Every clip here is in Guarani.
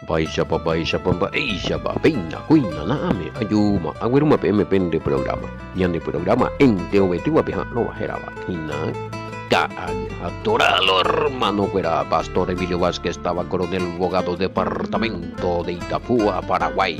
Mba'éichapa, mba'éichapa, mba'éichapa, péina, kóina, na'ãme, ajúma, aguerúma peẽme pende programa, ñande programa enterovetývape ha'arõva hérava hína Ka'ay ha Toral, hermano-kuéra, Pastor Emilio Vázquez táva Coronel Bogado departamento de Itapúa, Paraguay.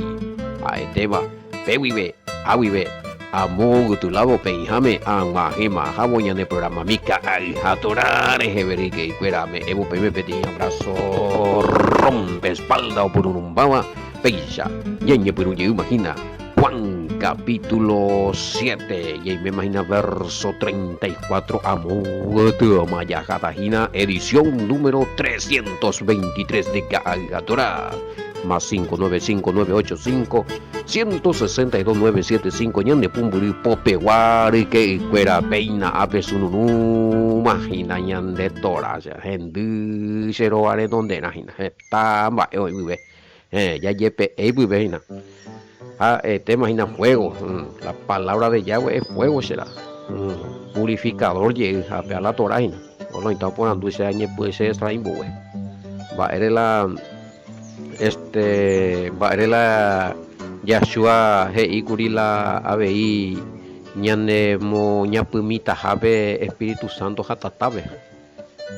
Ha'etéva pe guive, ha guive, amo guytulavo peĩháme ag̃uahẽma ahávo ñane programami Ka'ay ha Torá reheve ryke'ykuéra ame'ẽvo peẽme peteĩ abrazo rompe espalda opururũmbáva péicha ñañepyrũ jeýma hína Juan capítulo 7 jaiméma hína verso 34 amo gotýoma jaháta hína edición número 323 de Ka'ay ha Torá. Más 595 985 162 975 ñande pumbyry popegua ryke'ykuéra péina ápe sununu mahína ñande tora hendy che rova renonderã hína heta mba'e oĩ guive héẽ jajepe'éi pype hína ha'etéma hína fuego la palabra de Yahweh es fuego che ra purificador jey ha péa la tora hína oĩta oporandu che añepyrũ che extraimbogue mba'ére la Este, mba'ére la Yahshua he'i kuri la avei ñanemoñapymitaha pe Espíritu Santo ha tatápe.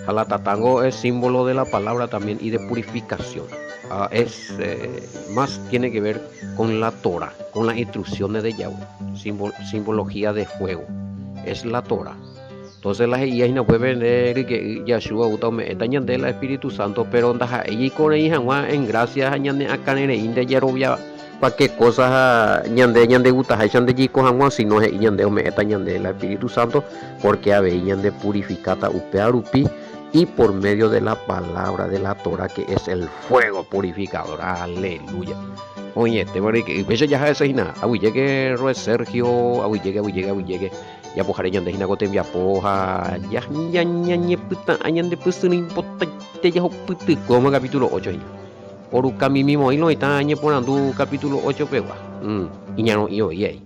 Ha la tatángo es símbolo de la palabra también y de purificación. Ah, es eh, más tiene que ver con la Torah, con las instrucciones de Yahweh, simbología de fuego. Es la Torah. Entonces la he'íva hína upépe nde ryke'y Yahshua oúta ome'ẽta ñande la Espíritu Santo, pero ndaha'éi jaikorei hag̃ua en gracia ha ñane akãrereínte jarovia cualquier cosa ha ñande ñandegustaháicha nde jaiko hag̃ua, sino he'i ñande ome'ẽta ñande la Espíritu Santo porque avei ñande purifikáta upéva rupi y por medio de la palabra de la Torah que es el fuego purificador. Aleluya. Oĩetéva ryke'y. Péicha jaha hese hína. Aguyjéke Roe Sergio, aguyjéke, aguyjéke, aguyjéke. Japohare ñande hína ko tembiapo ha ñañepyta'ã ñande pysyrỹimpotaite jahupytykóma capítulo 8 hína. Poruka mimi voi loĩta ñeporandu capítulo 8 pegua. Mm, iñarõ'i voi ai.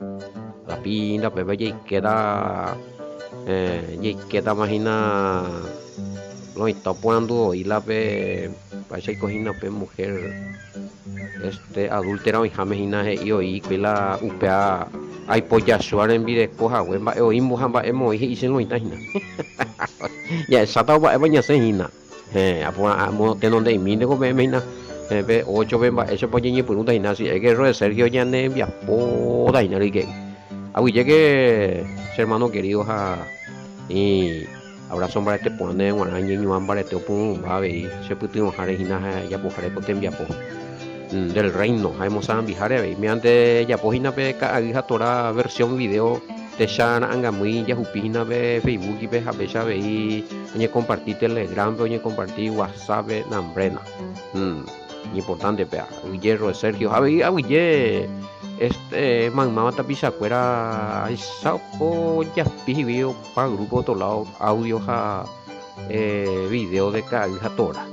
La pinta pépe jaikéta eh, jaikétama hína loĩta oporandu voi la pe mba'éicha oiko hína pe mujer Este adúltera oĩháme hína he'i oĩ hikuái la upéva aipojasua rembireko hague mba'e oĩmbo ha mba'e moĩ he'ise loĩta hína. Jahecháta mba'épa ñasẽ hína. Héẽ, aporã amo tenonde'imínte ko peẽme hína. Héẽ, pe óchope mba'éichapa oñeñepyrũta hína, si es que Roe Sergio ñane rembiapóta hína ryke'y. Aguyjéke che hermano querido ha y Abrazo mbarete porã ndéve g̃uarã ñeñuã mbarete opurũmba avei che pytyvõháre hína ha ejapoháre ko tembiapo del Reino ha emosarambiháre avei. Miante ejapo hína pe ka'ay ha Torá versión video techa ra'angamýi jahupi hína pe Facebook-pe ha péicha avei oñekomparti Telegram-pe, oñekomparti WhatsApp-pe nambrena. Iñimportánte péva. Aguyje Roe Sergio ha avei aguyje este maymáva tapichakuéra ahecha ojapi higui opa grupo otro lado audio ha eh, video de ka'ay ha tora.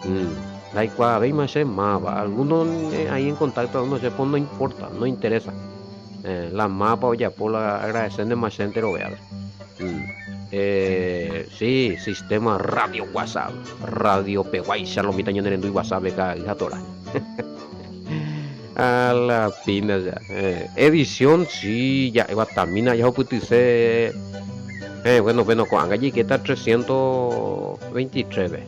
Mm. Ndaikuaavéima che máva. Alguno eh, ahí en contacto, alguno che, pues no importa, no interesa. Eh, la mapa ojapo la agradecer de más gente lo vea. Mm. Eh, sí, sistema radio WhatsApp, radio peguáicha lo mitã ñane rendu WhatsApp ka'ay ha tora. A la pina ya. Eh, edición sí, ya evatamina ya jopytyse. Eh, bueno, bueno, ko'ág̃a jaikéta 323 pe.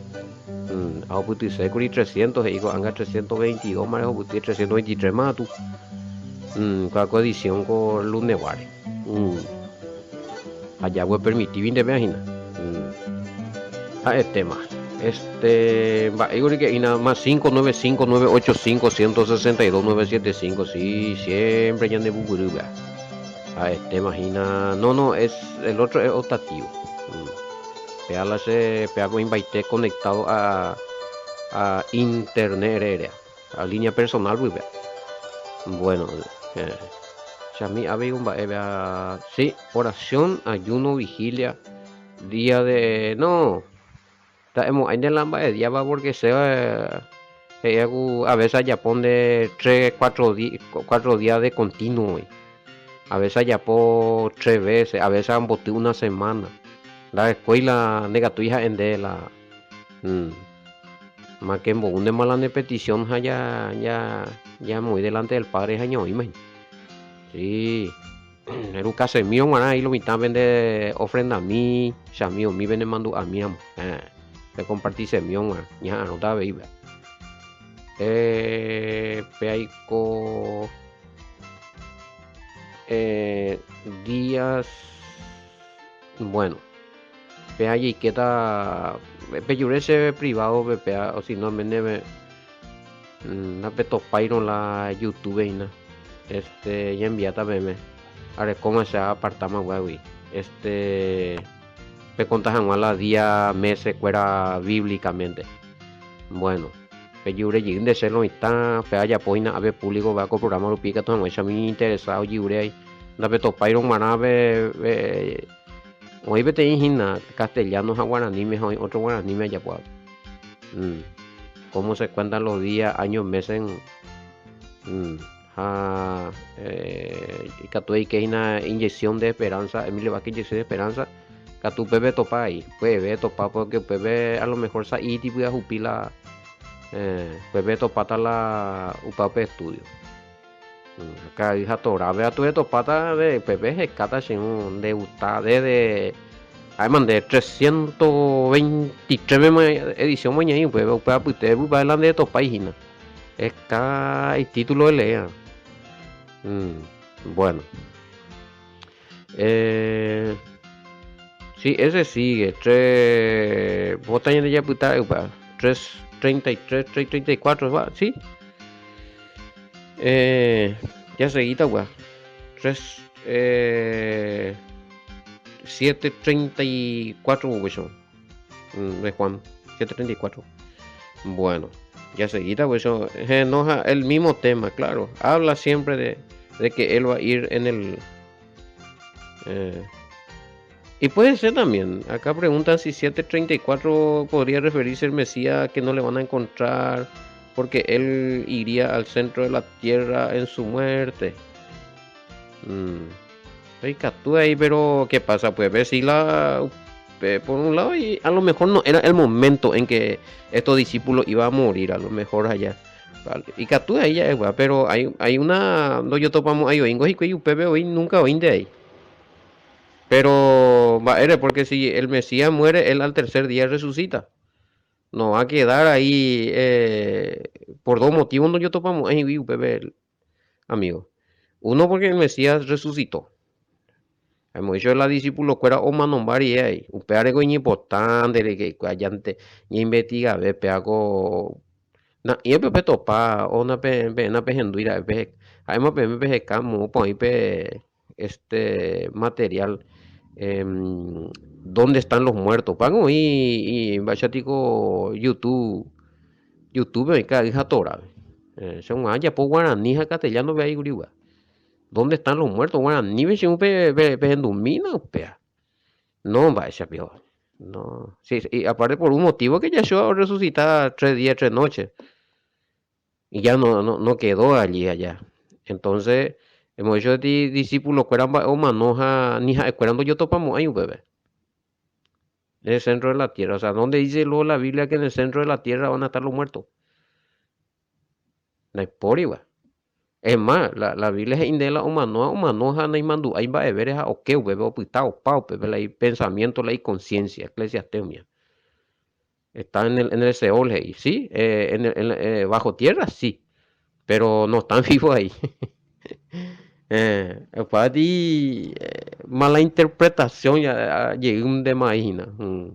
Mm, ahupytyse kuri 300 he'i ko'ág̃a 322 mare hupyty 323 ma katu. Mm, kóa ko edición ko luneguáre. Mm. Ha Yahweh permitívi ndéve hína. Mm. Ha'etéma. Este, mba'éiko rike hína más 595 985 162 975 sí, siempre ñande pupyry vea. Ha'etéma hína. No, no, es el otro es optativo. Mm. Péa la che péa oĩmbaite conectado a a internet reherea, a línea personal pype. Bueno, eh, chami avei omba'e péa, sí, oración, ayuno, vigilia, día de, no, nda'emo'ãinte la mba'e díapa porque che he'íva ku a veces ajapo nde tres, cuatro, cuatro días de continuo voi. A veces ajapo tres veces, a veces amboty una semana. Nda'ekuéi la ndekatúi ha'e nde la. Máke mboúntema la ne petición ha ja, ja, ñamoĩ delante del Padre ha ñaoĩma hína. Sí, erukasemi og̃uarã ahí lo mitã pende ofrendami, chamigomi pene mandu'ami ramo. Eh, pekompartisemi og̃uarã, ñaha'arõta avei upéva. Eh, pe aiko eh, días, bueno, pe ajeikéta, pejure chéve privado-pe péa, o si no, mene Ndapetopáirõ la YouTube hína, este, ñaenviáta peẽme arekóma che aapartáma upévagui, este, pekonta hag̃ua la día, mése kuéra bíblicamente. Bueno, pejure jeýnte che lo mitã, pe ajapo hína ápe público upéva ko programa rupi ikatu hag̃uáicha umi iñinteresado ojejure ai. Ndapetopáirõ g̃uarã pe, pe, oĩ peteĩ hína castellano ha guaraníme ha oĩ otro guaraníme ajapo ápe. Cómo se cuentan los días, años, meses ha ikatu eike hína inyección de esperanza, Emilio Vázquez inyección de esperanza, katu upépe etopa aí, pya'eve etopa porque upépe a lo mejor sa'íti pyahupi la upépe etopáta la upa upe estudio. Ka'ay ha torápe katu etopáta de upépe ehekáta che irũ nde gusta desde ha'éma nde trescientos veintitrés pema edición oñeĩ upépe upe apytépe pypa'e la nde etopái hína eheka itítulo eleéva. Bueno. Sí, ese sigue. Tres. Bota ñande japyta upéva. 3.33, 3.34, va, sí. Eh, ya seguita, upéva. 3, eh, 7.34, upéicha. De Juan, 7.34. Bueno, ya seguita, pues eso, no, el mismo tema, claro. Habla siempre de, de que él va a ir en el... Eh, y puede ser también, acá preguntan si 7.34 podría referirse al Mesías que no le van a encontrar porque él iría al centro de la tierra en su muerte. Mm. Ikatu ahí, pero ¿qué pasa? Pues ver si la por un lado y a lo mejor no era el momento en que estos discípulos iban a morir, a lo mejor allá. Ikatu ahí ya es, pero hay, hay una no yo topamos ahí oingo hikuái upépe oĩ nunca oĩnte ahí. Pero mba'ére porque si el Mesías muere, él al tercer día resucita. No va a quedar ahí eh, por dos motivos no yo topamos ahí upépe amigo. Uno porque el Mesías resucitó. Hemos dicho la discípulo-kuéra omanomba rire ahí. Upévareko iñimportante reike ajánte ñainvestigave péva ko na'ĩepe petopa o nape napehendúi ra'e pe ha'éma peẽme peheka moõpa oĩ pe este material dónde están los muertos upévako oĩ mba'éicha tiko youtube youtube oĩ ka'ay ha torápe che g̃uarã ajapo guarani ha castellano pe aĩkuri upéva dónde están los muertos guaranípe che irũ pehendumína upéva no mba'éicha piko no si y aparte por un motivo que Yahshua orresucita tres días tres noches y ya no, no, no quedó allí allá. Entonces, hemos dicho de discípulos-kuéra mba'e omano ha ni ha'ekuéra ndojotopamo'ãi upépe. En el centro de la tierra. O sea, ¿dónde dice luego la Biblia que en el centro de la tierra van a estar los muertos? Ndaipóriva. Es más, la, la Biblia he'i nde la omanóva omano ha naimandu'ái mba'evére ha oke upépe, opyta opa upépe la ipensamiento, la iconciencia, Eclesiastés umía. Está en el, en el Seol he'i, sí, eh, en el, en, eh, bajo tierra, sí, pero no están vivos ahí. eh, upévati eh, mala interpretación ya jeýntema ahí hína. Mm.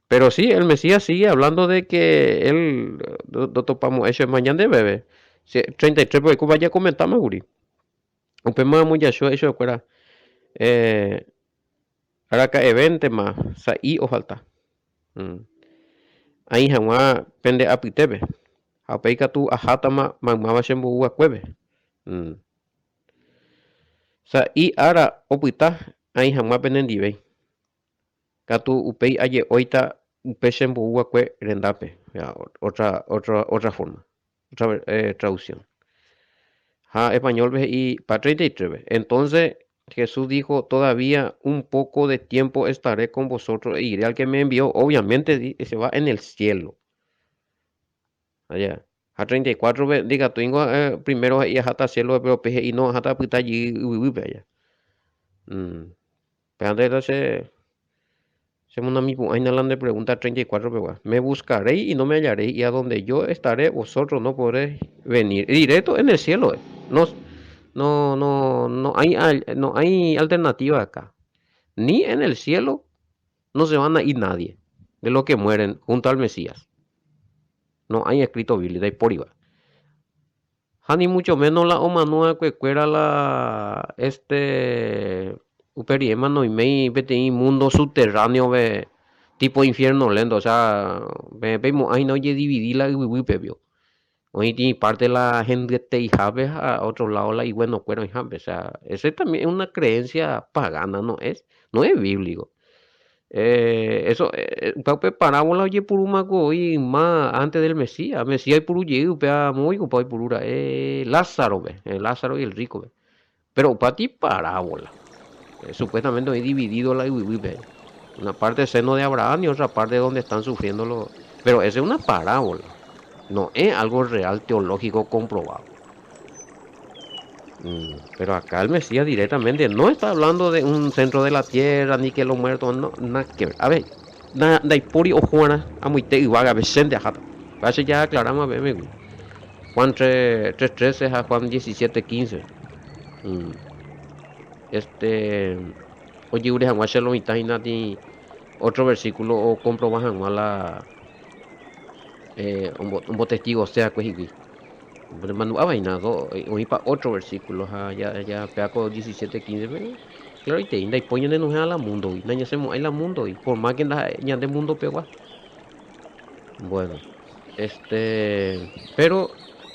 Pero sí, el Mesías sigue hablando de que él ndotopamo'ãi che ma ñandéveve. 33 pe oikóva jakomentáma kuri. Upéma amojacho ichupekuéra eh, araka'evéntema sa'i ofalta. Mm. Aĩ hag̃ua pende apytépe. Ha upéi katu ahátama maymáva che mbou vakuépe. Mm. Sa'i ára opyta aĩ hag̃ua penendivéi. Katu upéi aje'óita upe che mbou va'ekue rendápe. Otra, otra, otra forma. Otra eh, traducción. Ha español-pe he'i pa 33-pe. Entonces Jesús dijo, todavía un poco de tiempo estaré con vosotros e iré al que me envió. Obviamente se va en el cielo. Aja. Ha 34-pe ndikatúingo primero he'i aháta cielo-pe péro pe he'i no aháta apyta jey yvyguýpe aja. Pévante la che chemonamipu'ãina la nde pregunta 34 pegua. Me buscaréis y no me hallaréis y a donde yo estaré vosotros no podréis venir. Directo en el cielo. No, no, no, no hay, no hay alternativa acá. Ni en el cielo no se van a ir nadie de los que mueren junto al Mesías. No hay escrito bíblico, ndaipóriva. Ha ni mucho menos la omano va'ekuekuéra la este upe riréma noiméi peteĩ mundo subterráneo-pe tipo infierno lento, o sea peẽ peimo'ã hína ojedividi la yvyguýpe pio. Oĩtĩ parte la hendyete'ihápe ha otro lado la iguenokuéra oĩhápe, o sea ese también es una creencia pagana, no es, no es bíblico. Eso, upéva upe parábola ojepurúma ku oĩ yma antes del Mesías. Mesías oipuru jey upéva moõikupa oipuru ra'e Lázaro-pe, Lázaro y el rico-pe. Pero upéva parábola. Supuestamente oĩ dividido la yvyguýpe. Una parte seno de Abraham y otra parte donde están sufriendo los... Pero esa es una parábola. No es algo real teológico comprobado. Pero acá el Mesías directamente no está hablando de un centro de la tierra, ni que los muertos, no, nada que ver. A ver, ndaipóri oho'arã amoite yvágape chénte aháta. Upéva che ja aclarama peẽme kuri. Juan 3:13 ha Juan 17:15. Este, ojevure hag̃ua che lo mitã hína tĩ otro versículo okomprova hag̃ua la ombotestigoseakue hikuái. Nemandu'áva hína, oĩpa ótro versíkulo ha japéva ko 17:15-pe, klaroitei ndaipói ñanenuhẽva la múndogui, nañasẽmo'ãi la múndogui, por má ke ndaha'éi ñande mundopegua. Buéno, éste, péro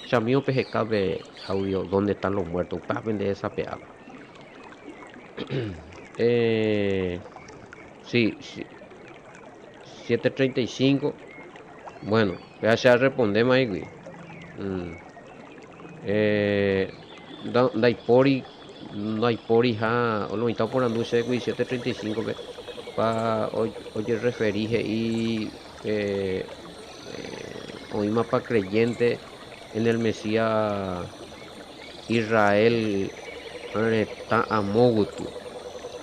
chamígo peheka pe áudio Dónde están los muertos, upéva pende hesape'áva. Sí, 7:35. Bueno, péva che arrespondéma igui. Ndaipóri, ndaipóriha, oĩta oporandu chéve 7:35-pe, pa ojerreferi he'i oĩmapa creyente en el Mesías Israel retã amo gotyo,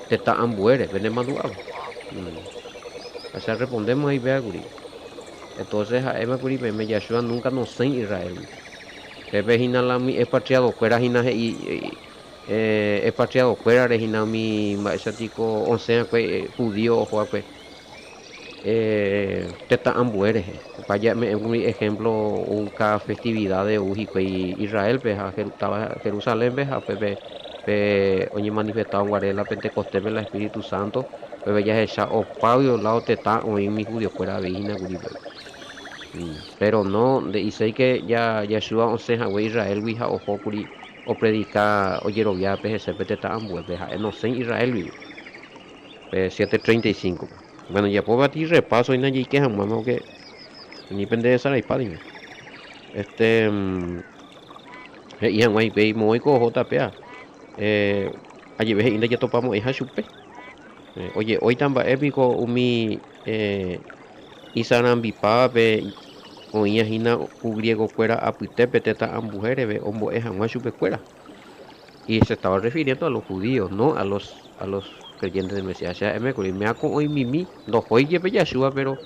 tetã ambuére, penemandu'áva. Ha che arrespondéma upéva kuri. Entonces ha'éma kuri peẽme Yahshua nunca nosẽi Israélgui. Pépe hína la umi expatriadokuéra hína he'i expatriadokuérare hína umi mba'éicha tiko osẽ va'ekue judío oho va'ekue tetã ambue rehe. Opa jame'ẽ umi ejemplo ou káda festividad ou hikuái Israélpe ha táva Jerusalénpe ha upépe pe oñemanifestárõ guare la Pentecostépe la Espíritu Santo, upépe jahecha opáguio lado tetã oĩ umi judiokuéra avei hína kuri upépe. Péro no nde'iséi ke Yahshua osẽ hague Israélgui ha oho kuri opredika ojeroviápe hese pe tetã ambuépe, ha'e nosẽi Israélgui. Pe 7:35-pe. Bueno, jajapóva ti repaso hína jaike hag̃uáma porque ni pende resaraipa ningo. Este, he'i hag̃ua hikuái moõiko ohóta péa, ajeve he'i ndajatopamo'ãiha chupe. Oje'óita mba'e piko umi isarambipávape oĩva hína ku griegokuéra apytépe tetã ambue reve ombo'e hag̃ua chupekuéra. Y se estaba refiriendo a los judíos, no a los, a los creyentes del Mesías. Che ha'éme kuri, méa ko'õimimi, ndohói jepe Yahshua, pero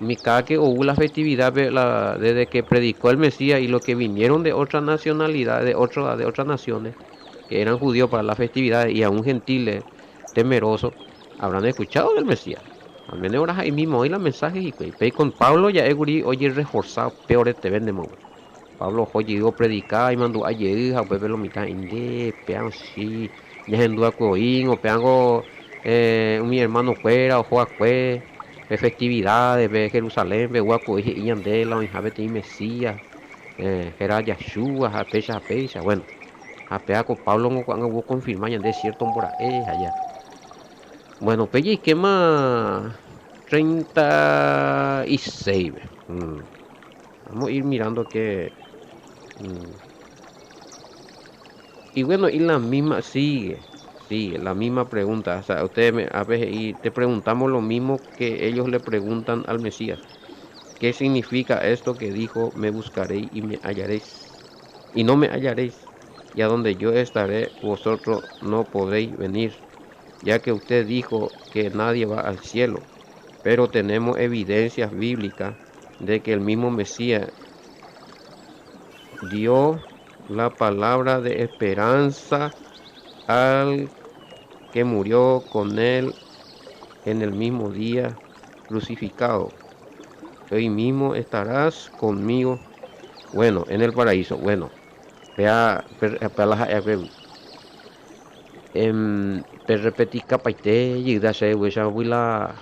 umi cada que ou la festividad-pe, la, desde que predicó el Mesías y los que vinieron de otra nacionalidad, de otro, de otras naciones, que eran judíos para las festividades y aún gentiles temerosos, habrán escuchado del Mesías. Al menos ahora ahí mismo oĩ la mensaje hikuái. Pe con Pablo ja'e kuri ojerreforza peoreteve ndemagui. Pablo oho jey opredika imandu'a jey ha upépe lo mitã he'i, Nde, péa si, ñahendu va'ekue oĩngo, péango umi ermanokuéra oho va'ekue pe festividádepe Jerusalénpe, ou va'ekue oĩ he'i ñande la oĩha peteĩ Mesías, héra Yahshua ha péicha ha péicha. Bueno, ha péa ko Pablo niko ko'ág̃a ou okonfirma ñande siérto mbora'e ha ja. Bueno, pe jaikéma 36-pe. Vamos a ir mirando que... Y bueno, y la misma, sigue, sigue, la misma pregunta. O sea, ustedes me, a veces y te preguntamos lo mismo que ellos le preguntan al Mesías. Qué significa esto que dijo, me buscaréis y me hallaréis? Y no me hallaréis, y a donde yo estaré, vosotros no podréis venir, ya que usted dijo que nadie va al cielo. Pero tenemos evidencias bíblicas de que el mismo Mesías dio la palabra de esperanza al que murió con él en el mismo día crucificado. Hoy mismo estarás conmigo, bueno, en el paraíso. Bueno, péa la ha'e perrepetikapaite jeyda che upéicha la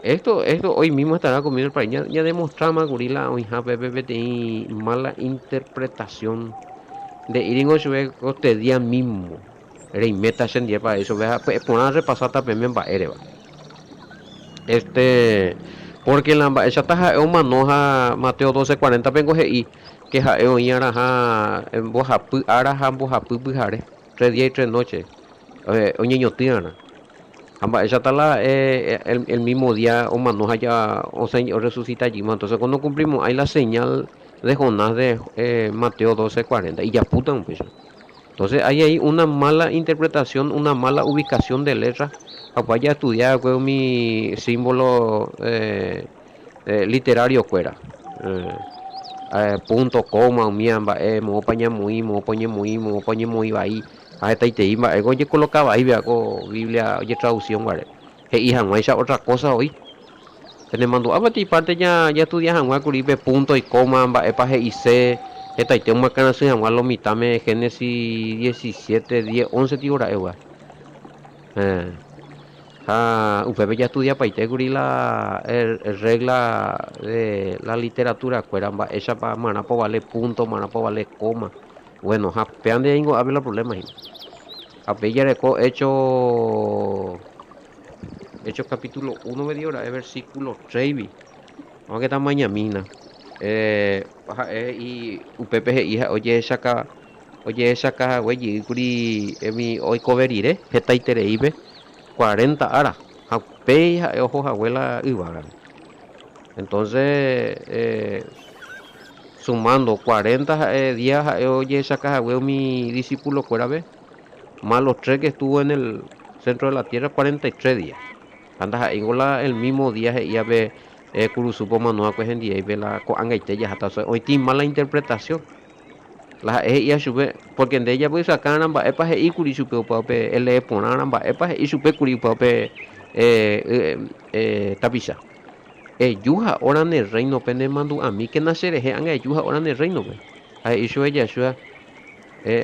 esto, esto hoy mismo estará conmigo en el paraíso. Ya demostrama kuri la oĩha pépe peteĩ mala interpretación nde'íringo chupe este día mismo reiméta chendie paraíso pe ha pya'e porã repasáta peme mba'éreva. Este, porque la mba'éichata ha'e omano ha Mateo 12:40 pengo he'i que ha'e oĩ araha mbohapy ára ha mbohapy pyhare, tres días y tres noches, oñeñotỹ'arã. Ha mba'éichata la el, el mismo día omano ha ya osẽ orresucita jeýma, entonces ko nokumplimo'ãi la señal de Jonás de Mateo 12:40, ijapúta upéicha. Entonces hay ahí una mala interpretación, una mala ubicación de letras. Ha jaestudia va'ekue umi símbolo literario kuéra. Punto, coma, umi mba'e moõpa ñamoĩ, moõpa oñemoĩ, moõpa oñemoĩ vai. Ha hetaitei mba'e ojekoloka vai ko Biblia ojetraducción guare. He'i hag̃uáicha otra cosa oĩ. Penemandu'a peteĩ parte jaestudia hag̃ua kuri pe punto y coma mba'épa he'ise hetaite omoakãrasy hag̃ua lo mitãme Génesis 17, 10, 11 tio ra'égua. Ha upépe jaestudiapaite kuri la regla de la literatura kuéra mba'éichapa marãpa ovale punto, marãpa ovale coma. Bueno, ha péa nde la problema hína. Ha péi jareko Hecho Hechos capítulo 1 medio ra'e versículo 3 Vamos que tamañamína. Ha'e he'i upépe he'i ha'e ojehechaka ojehechaka hague jeýkuri umi oikove rire hetaitereípe 40 ára ha upéi ha'e oho hague la yvágape. Entonces sumando 40 ha'e día ha'e ojehechaka hague umi discípulo kuérape más los tres que estuvo en el centro de la tierra 43 días. Ha ndaha'éingo la el mismo día he'íape kurusúpe omano'akue hendivéipe la ko'ág̃aite jaháta oĩtĩ mala interpretación. La ha'e he'íva chupe porque nde japysakãrã mba'épa he'íkuri chupe upévape elee porãrã mba'épa he'i chupékuri upévape tapicha. Eju ha'óra ne reino-pe nemandu'amíkena cherehe ág̃a eju ha'óra ne reino-pe. Ha he'i chupe Yahshua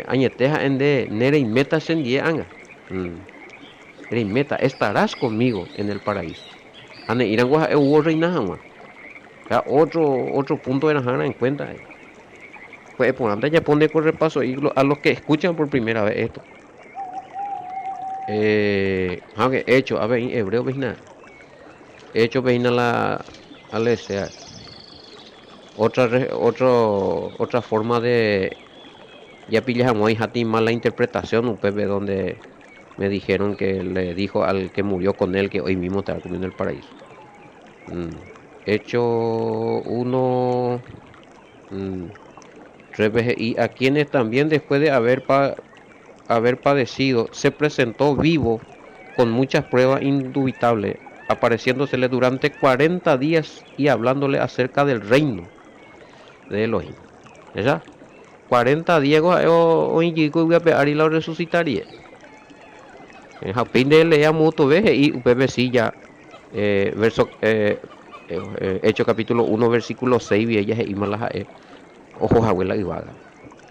añete ha'e nde ne reiméta chendie ág̃a. Reiméta, estarás conmigo en el paraíso. Ha ne'írãngo ha'e ou orreina hag̃ua. Ha otro, otro punto erahãrã en cuenta. Pya'e porãnte ajapo nde ko repaso a los que escuchan por primera vez esto. Ha hecho avei hebreo-pe hína. Hecho-pe hína la alesea. Otra, otro, otra forma de japilla hag̃ua oĩha mala interpretación upépe donde me dijeron que le dijo al que murió con él que hoy mismo estará comiendo el paraíso. Hecho 1, 3 y a quienes también después de haber padecido se presentó vivo con muchas pruebas indubitables, apareciéndosele durante 40 días y hablándole acerca del reino de Elohim. ¿Esa? 40 días oĩjýko yvyape ári la resucitaría. Ha upéi nde leía motove he'i upépe sí ya verso Hecho capítulo 1 versículo 6 ella he'íma la ha'e oho hague la yvága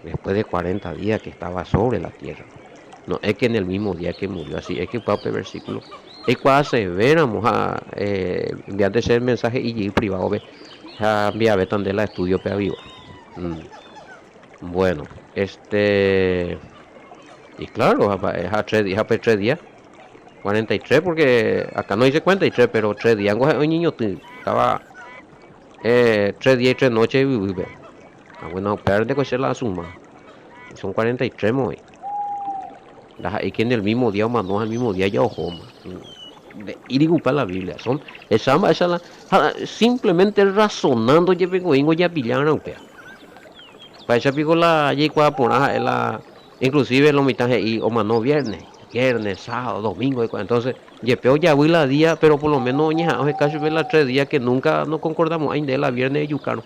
después de 40 días que estaba sobre la tierra. No es que en el mismo día que murió, así es que upe versículo eikuaasevéramo ha enviante el mensaje y privado ve ha enviave tande la estudio pe aviva. Bueno, este y claro, ha 3 días, 3 días 43 porque acá no dice 43, pero 3 días estaba 3 días y 3 noches y Ah, bueno, peor de la suma. Son 43 moi. Ndaha'éi que en el mismo día omano, el mismo día ya oho. Nde'íri upe la Biblia. Son esa mba'éicha la ha simplemente razonando jepe oĩngo japillárõ upéva. Mba'éicha piko la jaikuaa porã ha'e la inclusive lo mitã he'i omano viernes, viernes, sábado, domingo oikuaa. Entonces jepe ojavy la día pero por lo menos oñeha'ã oheka chupe la tres días que nunca noconcordamo'ãi nde la viernes ejukárõ.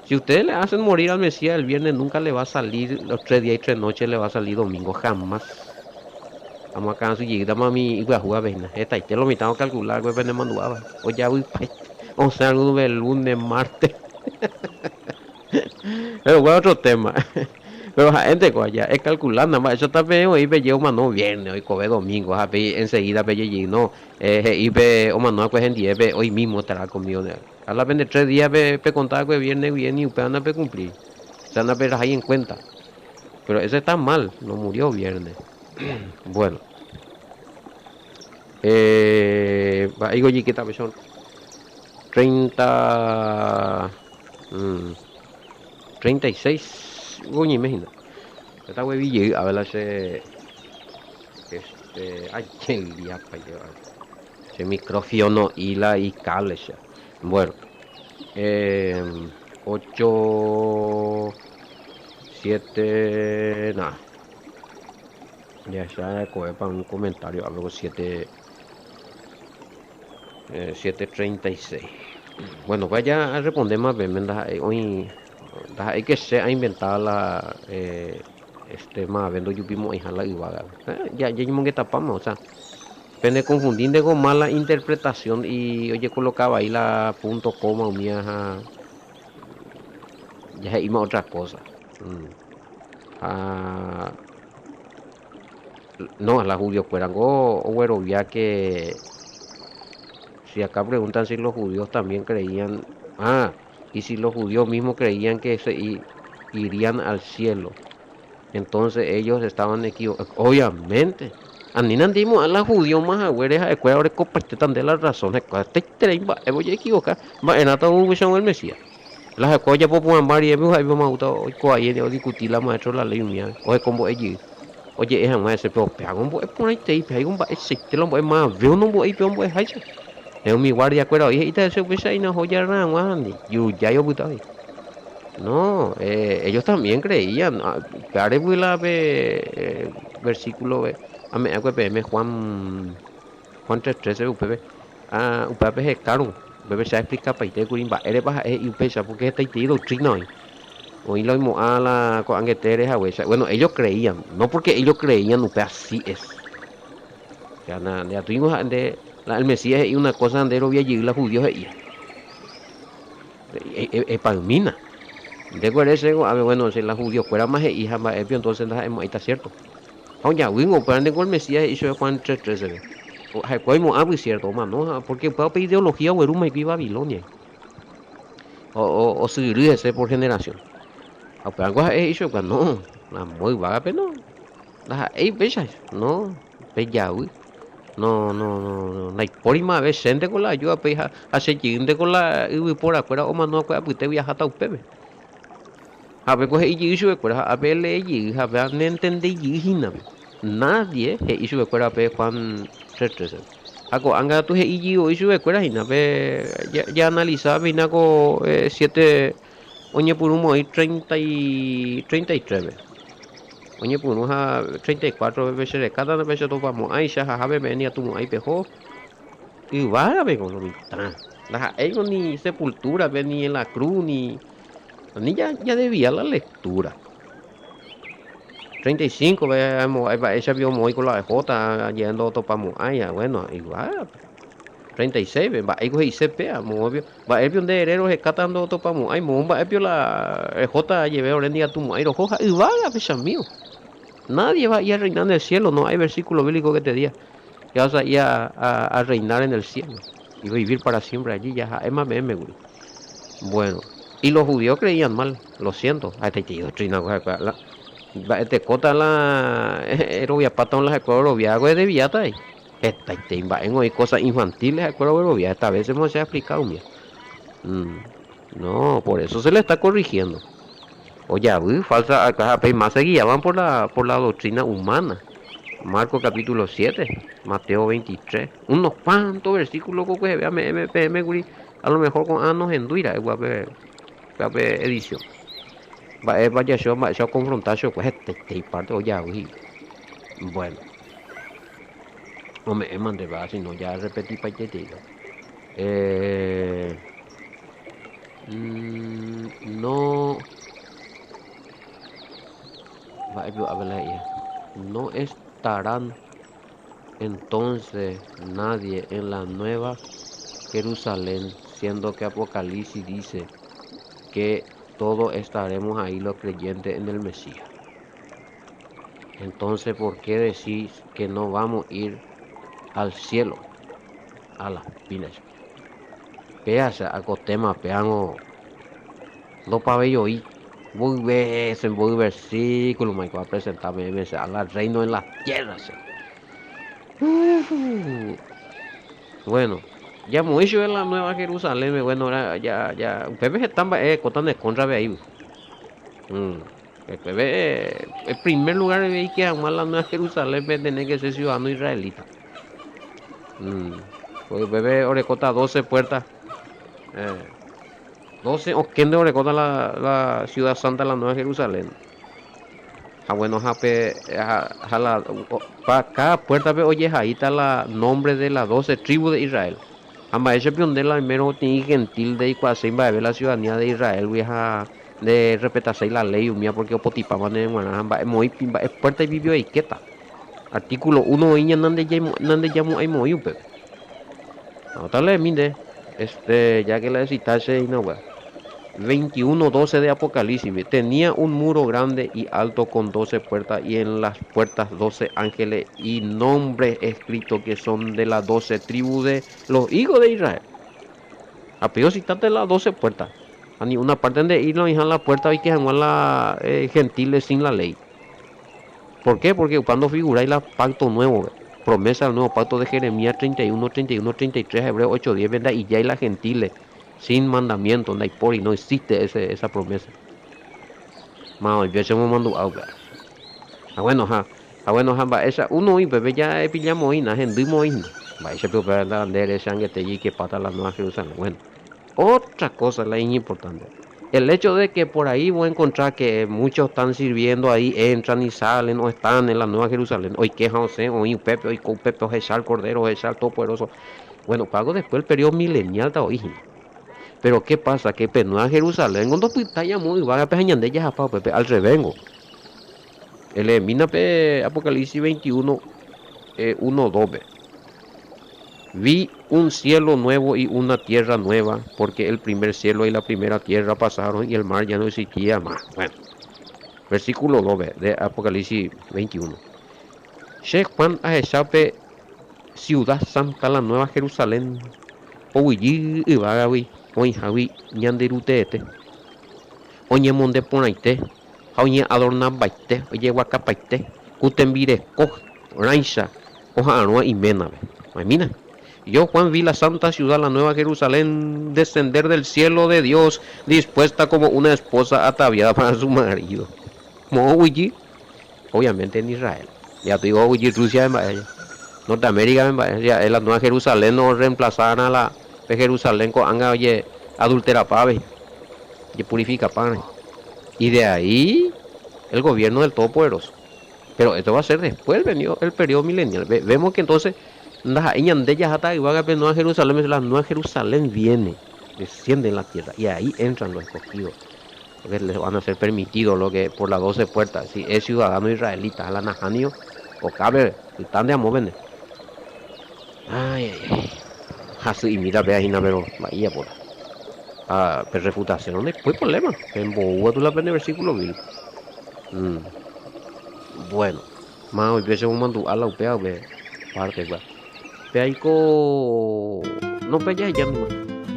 Si ustedes le hacen morir al Mesías el viernes nunca le va a salir los tres días y tres noches le va a salir domingo, jamás. Amoakã'asy jeýtama umi ipyahúvape hína. Hetaite lo mitã ocalcula va'ekue pene mandu'áva. Ojavypaite. Osẽ alguno lunes, martes. Pero upéva otro tema. Pero ha'énteko aja, ecalculána mba'éichata peẽ oĩ peje omano viernes, oikove domingo, ha pe enseguida peje jey no, he'i pe omano va'ekue hendie pe hoy mismo estará conmigo. Ha la pende tres días pe pekonta va'ekue viernes guive ni upéva ndapecumplíri. O sea, ndaperahái en cuenta. Pero eso está mal, no murió viernes. Bueno. Eh, mba'éiko ojekéta pe son 30 36 oñeime hína. Heta guevi jey ave la che este ajelia pa che micrófono y la icable che. Bueno. Eh, 8 7 nada. Jahecha ko'ẽpa un comentario algo 7 7:36. Bueno, vaya a responder más bien, ndaha'éi oĩ ndaha'éi que che ainventaba la este mave ndojupimo'ãiha la yvágape. Ja jañemongetapáma, o sea, pene confundínteko mala interpretación y ojekoloka vai la punto coma umía ha ja he'íma otra cosa. Ha no, la judiokuérango oguerovia que si acá preguntan si los judíos también creían, ah, y si los judíos mismos creían que se irían al cielo, entonces ellos estaban equivocados. Obviamente, anína ndimo'ã la judío más haguére ha'ekuéra orekopaitéta nde la razón, ha'ekuéra hetaiterei mba'e ojeequivoca, mba'erãta oguechag̃ua el Mesías. La ha'ekuéra ojapo porãmba rire ha'épe omaúta oiko vai odiscuti la maestro de la ley umíva ohekombo'e jey. Oje'e hag̃ua hese pe opéva ombo'e porãitei pe ha'éko mba'eichaite la ombo'e mavave onombo'éi pe ombo'eháicha. Pe umi guardia kuéra oĩ he'íta hese upéicha hína oho jarra hag̃ua handi jurujái opyta oĩ. No, ellos también creían, upévare la pe versículo ame'ẽ va'ekue peẽme Juan, Juan 3:13 upépe, ah, upéva pehekárõ, upépe che aexplicapaite kuri mba'érepa ha'e he'i upéicha, porque hetaitei doctrina oĩ. Oĩ la oimo'ã la ko'ãngetére haguéicha. Bueno, ellos creían, no porque ellos creían upe así es. O sea, na, ndaikatúingo ha'e nde, la el Mesías he'i una cosa nde rovia jey la judío he'íva. Epagmína. Ndéko ere chéko, ave bueno, che la judío kuérama he'i ha mba'épio entonces ndaha'emo'ãita cierto. Ha ojavýngo upéva ndéko el Mesías he'i chupe Juan 3:13-pe. Ha'ekuéra oimo'ãgui cierto, omano ha porque upéva upe ideología oguerúma hikuái Babilonia. Osyry hese por generación. Ha upévango ha'e he'i chupe, no, amo yvágape no, ndaha'éi upéicha, no, pejavy. No, no, no, no, ndaipóri mave chénteko la aju apéi ha, ha che jeýnteko la yvyporakuéra omanoakue apytégui aháta upépe. Ha upéko he'i jey chupekuéra ha ápe elee jey ha péva nentendéi jey hína. Nadie he'i chupekuéra pe Juan 3:13. Ha ko'ág̃a katu he'i jey voi chupekuéra hína pe jaanalisa hína ko siete oñepyrũmo'ãi treinta y 33-pe. Oñepyrũ ha 34-pe pe che rekáta ndapechetopamo'ãicha ha hápe peẽ niatumo'ãi peho yvágapeko lo mitã. Ndaha'éiko ni sepultúrape ni en la cruz ni Ani jadevia la lectura. 35 pe mba'éicha piko omoĩ ko la ohóta aje ndotopamo'ãi ha bueno igual. 36 pe mba'éiko he'ise péa moõ pio mba'e pio nde ere rohekáta ndotopamo'ãi moõ mba'e pio la ehóta ajeve ore ndikatumo'ãi roho ha yvágape chamígo. Nadie va a ir a reinar en el cielo, no hay versículo bíblico que te diga que vas a ir a, a, a reinar en el cielo y vivir para siempre allí, ya ha'éma peẽme kuri. Bueno, y los judíos creían mal, lo siento, ha'etaitei doctrina la mba'etekóta la eroviapáta la ha'ekuéra orovia hague desviáta avei. Hetaitei mba'éngo oĩ cosas infantiles ha'ekuéra oguerovia, heta veces se ha explicado umíva. No, por eso se le está corrigiendo. Ojavy, falsa, acá más se guiaban por la, por la doctrina humana. Marcos capítulo 7, Mateo 23, unos cuantos versículos ko kueheve ame'ẽme peẽme kuri, a lo mejor ko'ã nohendúi ra'e guape pe edición. Mba'épa jacho mba'éicha okonfronta chokue hetaite iparte ojavy he'i. Bueno, ome'ẽ mante va, si no ja repetipaiteteíta. Eh, mm, no Mba'épe o'ápe la he'íva? No estarán entonces nadie en la nueva Jerusalén, siendo que Apocalipsis dice que todos estaremos ahí los creyentes en el Mesías. Entonces, ¿por qué decís que no vamos a ir al cielo? A las pilas. Péacha ako tema péango ndopaveioi mboyve che mboy versículo ma aiko apresenta peẽme che ala reino en la tierra che. Bueno, jamoĩ chupe la nueva Jerusalén-pe, bueno, ja, ja, upépe heta mba'e oikóta ne kóntrape aígui. Upépe, en primer lugar reike hag̃ua la nueva Jerusalén-pe tenés que ser ciudadano israelita. Porque upépe orekóta 12 puertas. 12 okẽnte orekóta la, la ciudad santa, la nueva Jerusalén. Ha bueno, ha pe, ha, ha la, pa, cada puerta-pe ojehaíta la nombre de la 12 tribus de Israel. Ha mba'éicha nde la oimérõ peteĩ gentil ndeikuaaséi mba'eve la ciudadanía de Israel-gui ha nde respetaséi la ley umíva porque opotipáma ndéve g̃uarã ha mba'e moĩ, mba'e puerta ipípe oikéta. Artículo 1 oĩ ñandejamo'ãimo'ãi upépe. Anótale nde, este, ya que la citaste hína upéva. 21:12 de Apocalipsis, tenía un muro grande y alto con 12 puertas y en las puertas 12 ángeles y nombres escritos que son de las 12 tribus de los hijos de Israel. Ha pe citaste las 12 puertas. Ha ni una parte de irlo hija la puerta y que la gentiles sin la ley. ¿Por qué? Porque cuando figuráis la pacto nuevo, promesa del nuevo pacto de Jeremías 31, 31, 33, Hebreo 8, 10, ¿verdad? Y ya hay la gentiles sin mandamiento, no hay por y no existe esa promesa. Ma, yo se me mandó Ah, bueno, ja. Ah, bueno, ja, esa uno y bebé ya pillamos na, hendimos na. Va, ese pero la bandera esa que que pata la nueva Jerusalén. Bueno, otra cosa la importante. El hecho de que por ahí voy a encontrar que muchos están sirviendo ahí, entran y salen o están en la Nueva Jerusalén. Hoy queja o sea, hoy Pepe, hoy Pepe, o el Cordero, el Todopoderoso. Bueno, pago después el periodo milenial está hoy. Pero ¿qué pasa? Que pe Nueva Jerusalén, cuando está muy vaga, pe ya Pepe, al revengo. El mina pe Apocalipsis 21, 1, 2. Vi un cielo nuevo y una tierra nueva, porque el primer cielo y la primera tierra pasaron y el mar ya no existía más. Bueno, versículo 2 de Apocalipsis 21. Che Juan ahecha ciudad santa, la nueva Jerusalén, oguejy yvágagui oĩhágui Ñanderuete. Oñemonde porãite ha oñeadornambaite, ojeguakapaite, ku tembireko rãicha oha'arõva iménape. Mira. Yo, Juan, vi la santa ciudad, la nueva Jerusalén, descender del cielo de Dios, dispuesta como una esposa ataviada para su marido. Obviamente en Israel. Ya te digo, Rusia en Norteamérica ya la nueva Jerusalén no reemplazaron a la de Jerusalén con anga oye adultera pave y purifica pan. Y de ahí el gobierno del Todopoderoso. Pero esto va a ser después el, el periodo milenial. Vemos que entonces Nueva Jerusalén, la Nueva Jerusalén viene, desciende en la tierra y ahí entran los escogidos. Porque les van a ser permitidos lo que por las 12 puertas, si es ciudadano israelita, la najanio, o cabe, están de amor, Ay, ay, ay. Así, mira, ve ahí, pero vaya por. Ah, pero refutación, no hay problema. En Boa tú la ves en el versículo bíblico. Bueno, más hoy un mandu a la upea, parte, pe aiko no pe ya ya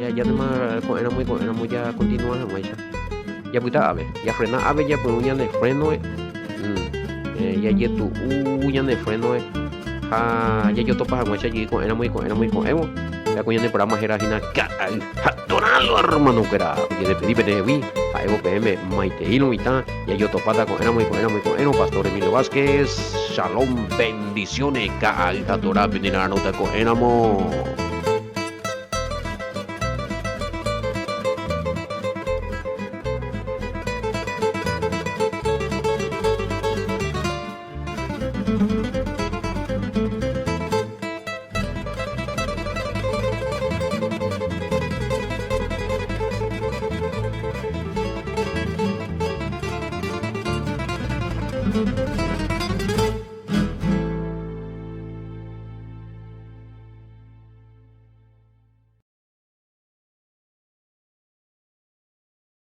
ya ya nema ko'ẽramo ko'ẽramo ya continúa hag̃uáicha japyta ave jafrena ave japyrũ ñane freno jajetu'u ñane freno ha jajotopa hag̃uáicha jey ko'ẽramo iko'ẽramo iko'ẽvo. Péa ko ñane programa héra hína Ka'ay ha Toralo hermano-kuéra. Ojedespedi pendehegui, ha'évo peẽme maitei lo mitã, jajotopáta ko'ẽramo iko'ẽramo iko'ẽrõ Pastor Emilio Vázquez. Shalom, bendiciones, Ka'ay ha Torá penera'arõta ko'ẽramo.